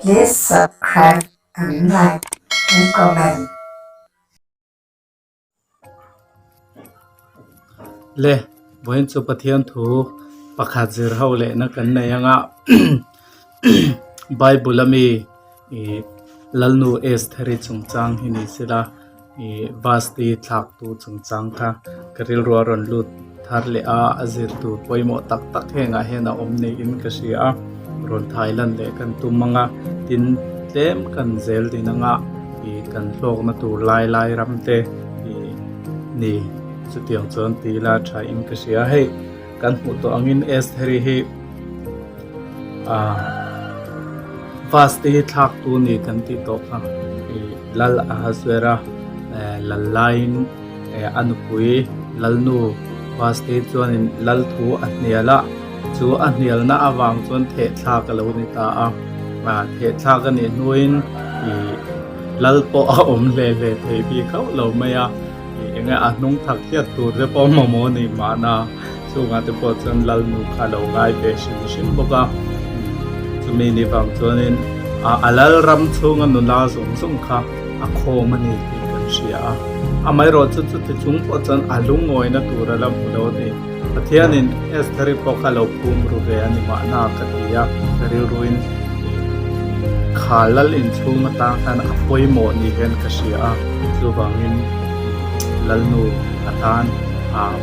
Please subscribe and like and comment. Le, vawiin chu Pathian thu pakhat zir ho lehna kan nei anga Bible ami ih Lalnu Estheri chungchang hi ni sela ih Vasti thlaktu chungchang kha ka rilru a rawn lut thar leh a, a zir tur pawimawh tak tak hengah hian a awm niin ka hria a, rawn thai lan leh kan tum ang a, tin tlem kan zel din ang a ih kan hlawkna tur lai lai ram te ih ni chutiang chuan ti ila tha in ka hria a, hei kan hmuh tawh angin Estheri hi ah Vasti thlak tu ni kan tih tawh kha ih Lal Ahasuera eh lal laiin eh a nupui Lalnu Vasti chuanin Lal thu a hnial a chu a hnialna avang chuan thehthlak a lo ni ta a ah thehthlak a nih hnuin ih Lal pawh a awm hle hle thei bik hauh lo mai a. Eng nge a hnung thak hiat tur te pawh mamawh a nih mahna chungah te pawh chuan Lalnu kha a lo ngai ve hrim hrim bawk a, chumi ni vang chuanin a lal ram chhunga nula zawng zawng kha a khawm a ni tih kan hria a, amaherawhchu chuti chung pawh chuan a lungawina tur a la hmu lo a ni. Pathianin Estheri pawh kha lo phum ru ve a ni mahna ka ti a, ka rilruin kha lal inchhung atang khan a pawimawh ni hian ka hria a, chuvangin Lalnu atan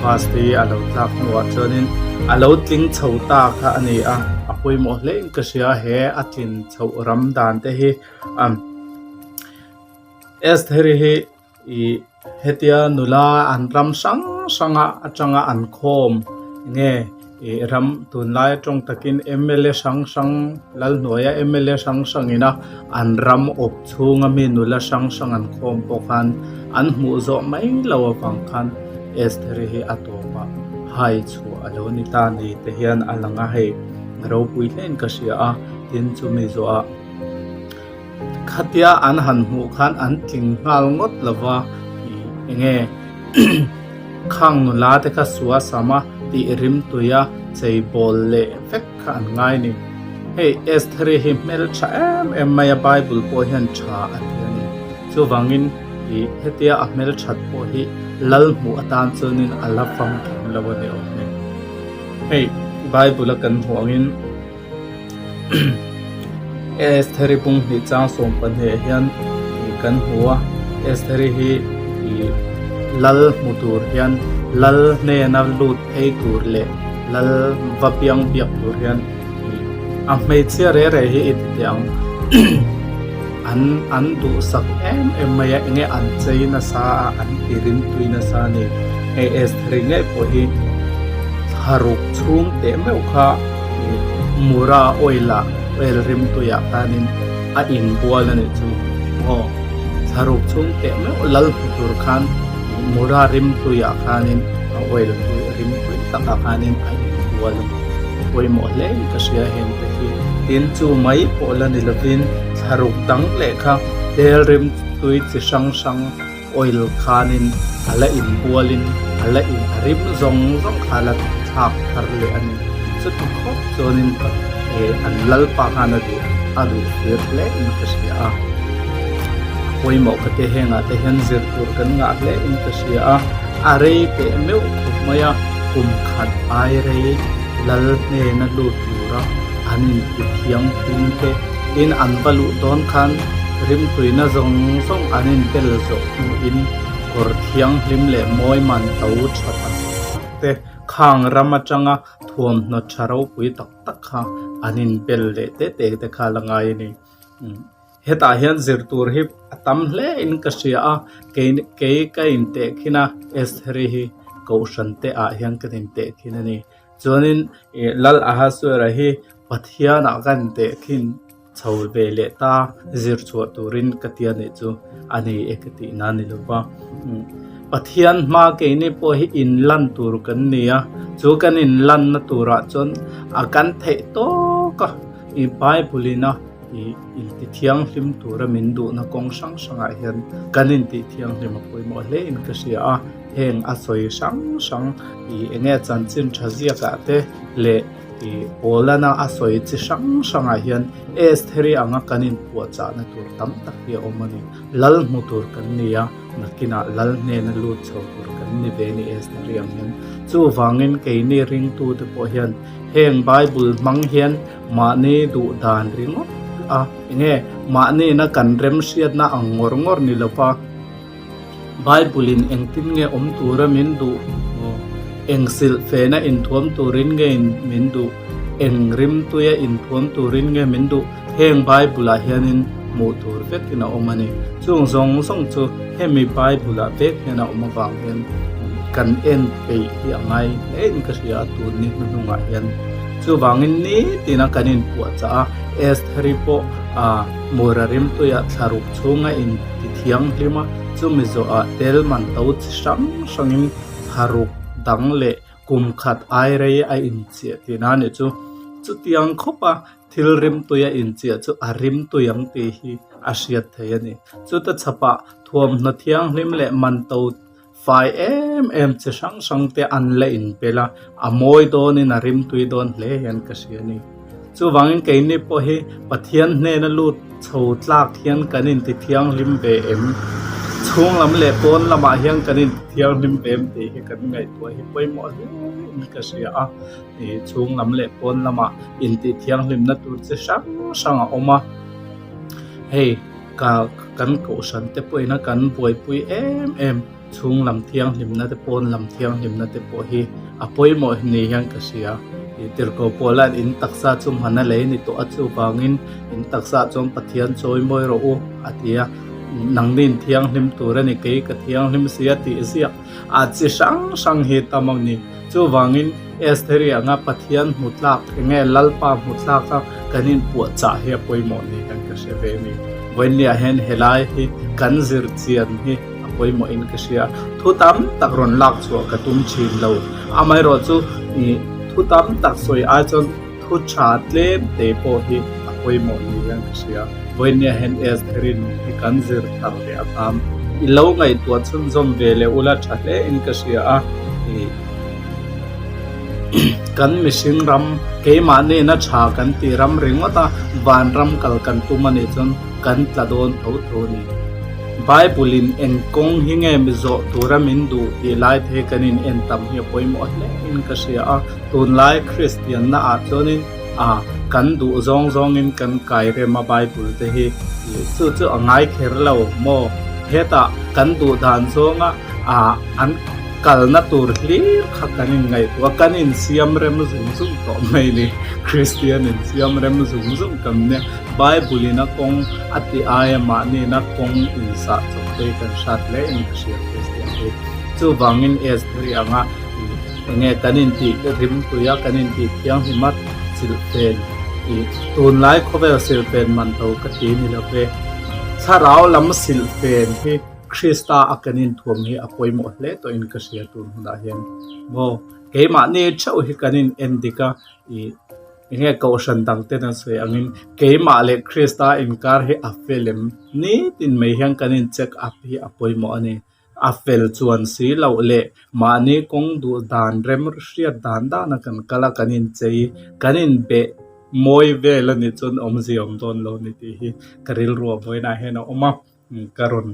Vasti a lo tlak hnuah chuanin a lo tling chho ta kha a ni a, a pawimawh hlein ka hria a, he a tlin chhoh ram dan te hi Estheri hi Ih hetia nula an ram hrang hranga atanga an khawm nge ih ram tunlai atawng takin mla hrang hrang Lalhnuaia mla hrang hrang ina an ram awp chhunga mi nula hrang hrang an khawm pawh khan an hmuh zawh mai lo avang khan Estheri hi a tawpah hai chhuah a lo ni ta ni te hian a lang a hei ropui hlein ka hria a tin chumi zawhah. Khatia an han hmuh khan an tling nghal ngawt lo va, ih enge khang nula te kha sua sam a tih rim tui a chei bawl leh vek kha an ngai ni. Hei Estheri hi hmel tha em em mai a Bible pawh hian tha a ti a ni. Chuvangin ih hetia a hmel that pawh hi lal hmuh atan chuanin a la famkim lo a ni awm e. Hei Bible a kan hmuh angin. Estheri bung hnih chang 12 hian kan hmu a Estheri hi ih lal hmu tur hian lal hnena lut phei tur leh lal va piang biak tur hian ih a hmeichhia re re hi i ti teh ang an an duhsak em em mai a enge an chei nasa a an ti rimtui nasa a ni hei Estheri ngei pawh hi thlaruk chhung teh meuh kha. Mura oil ah oil rimtuiah khanin a inbual a nih chu aw thlaruk chhung teh meuh lal hmu tur khan Mura rimtuiah khanin a oil rimtui takah khanin a inbual a ni pawimawh hle in ka hria heng te hi tin chu mai pawh la ni lovin thlaruk dang leh kha tel rimtui chi hrang hrang. Oil khanin a la inbualin a la in a rim zawng zawng kha a la thlak thar leh a ni. Chuti khawp chuanin an lalpa khan a duh a duh fir hle in ka hria a. A pawimawh ka te hengah te hian zir tur kan ngah hle in ka hria a. A rei teh meuh khawp mai a, kum khat ai rei lal hnena lut tura an inti thianghlim te Tin, an va luh dawn khan rimtuina zawng zawng an inbel zawh hnuin kawr thianghlim leh mawi man to tha tak tak te khang ram atanga thuamhnaw tha ropui tak tak kha an inbel leh te te te kha la ngai a ni. Hetah hian zir tur hi a tam hle in ka hria a, kei kei ka intehkhin a, Estheri hi Kohhran te ah hian kan intehkhin a ni. Chuanin Lal Ahasuera hi Pathianah ka intehkhin chho ve leh ta zir chhuah turin ka ti a nih chu a ni e ka tih na ni lo va. Pathian hma keini pawh hi inlan tur kan ni a, chu kan inlanna turah chuan a kan theih tawk a, i Bible ina i intithianghlim tura min duhna kawng hrang hrangah hian kan intihthianghlim a pawimawh hle in ka hria a. Heng a sawi hrang hrang ih eng nge chanchin tha ziakah te leh Ih Paulana a sawi chi hrang hrangah hian Estheri anga kan inpuahchahna tur tam tak hi a awm a ni. Lal hmu tur kan ni a, nakinah lal hnena lut chho tur kan ni ve ni Estheri ang hian. Chuvangin keini ringtute pawh hian heng Bible hmang hian mahni duh dan ringawt a, enge mahnina kan remhriatna ang ngawr ngawr ni lova, Bible in engtin nge awm tura min duh maw? Eng silhfena inthuam turin nge min duh? Eng rimtuia inthuam turin nge min duh? Heng Bible ah hianin hmuh tur vekin a awm a ni. Chung zawng zawng chu hemi Bible ah vek hian a awm avang hian kan en peih hi a ngai hle in ka hria a tun ni hnuhnungah hian. Chuvangin nitin a kan inpuahchah a, Estheri pawh a mura rimtuiah thlaruk chhunga in ti thianghlim a, chumi zawhah tel man to chi hrang hrangin thlaruk dang leh kum khat ai rei a inchiah tihna a nih chu. Chutiang khawpa thil rimtui a inchiah chu a rimtui ang tih hi a hriat theih a ni. Chuta chhapah thuamhnaw thianghlim leh man to Fai em em chi hrang hrang te an la inpel a, a mawi dawnin a rimtui dawn hle hian ka hria a ni. Chuvangin keini pawh hi Pathian hnena lut chho tlak hian kan inti thianghlim ve em? Chhung lam leh pawn lamah hian kan inti thianghlim ve em tih hi kan ngaihtuah hi pawimawh hle in ka hria a. Ih chhung lam leh pawn lamah intih thianghlimna tur chi hrang hrang a awm a, hei. Ka kan kohhran te pawhin a kan buaipui em em chhung lam thianghlimna te pawn lam thianghlimna te pawh hi a pawimawh ni hian ka hria. Ih tirhkoh pawh lan in taksa chu hman a lei ni tawh a chuvangin in taksa chuan Pathian chawi mawi rawh u a ti a, nangni in thianghlim tur a ni kei ka thianghlim si a tih ziak a chi hrang hrang hi tam a ni. Chuvangin Estheri anga Pathian hmu tlak enge Lalpa hmu tlak a kan inpuahchah hi a pawimawh ni hian ka hre ve a ni. Vawiinniah hian helai hi kan zir chian hi a pawimawh in ka hria. Thu tam tak rawn lak chhuah ka tum thin lo. Amaherawh chu ih thu tam tak sawi ai chuan thu tha tlem te pawh hi a pawimawh ni hian ka hria. Vawiinniah hian Estheri nun hi kan zir thar leh a tam. I lo ngaihtuah chhunzawm ve leh ula tha hle in ka hria a. Ih. Kan mihring ram, keimahniina tha kan tih ram ringawt a, vanram kal kan tum a nih chuan kan tla dawn tho tho a ni. Bible in eng kawng hi nge mi zawh tura min duh tih lai te hi kan in en tam hi a pawimawh hle in ka hria a, tunlai Kristianna ah chuanin a kan duh zawng zawngin kan kai rem a Bible te hi chu chu a ngai kher lo maw? Hetah kan duh dan zawnga a an kalna tur hlir kha kan inngaihtuah a, kan insiam rem zung zung tawh mai ni. Kristian insiam rem zung zung kan nia. Bible in a kawng a ti aia mahniin a kawng insah chawp te hi kan hrat hle in ka hria Kristian hi. Chuvangin Estheri anga enge kan intih rimtui a, kan intih thianghlim a silhfen ih tunlai khawvel silhfen man to ka ti ni lo ve. Thlarau lam silhfen hi Krista a kan inthuam hi a pawimawh hle tawhin ka hria tun hunah hian maw keimahni theuh hi kan in en dik a ih enge kohhran dang ten an sawi angin keimah leh Krista inkar hi a fel em nitin mai hian kan in check up hi a pawimawh a ni a fel chuan si loh leh mahni kawng duh dan rem hriat dan dan a kan kal a kan inchei kan inbeh mawi vel a nih chuan awmzia awm dawn lo a ni tih hi ka rilru a vawiinah hian a awm a. Ka rawn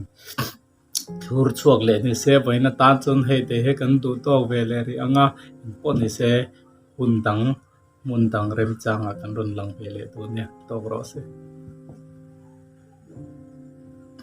thlur chhuak leh ni se vawiin atan chuan hei te hi kan duh tawk ve leh rih ang a engpawh ni se hun dang hmun dang remchangah kan rawn lang ve leh dawn nia tawk rawh se.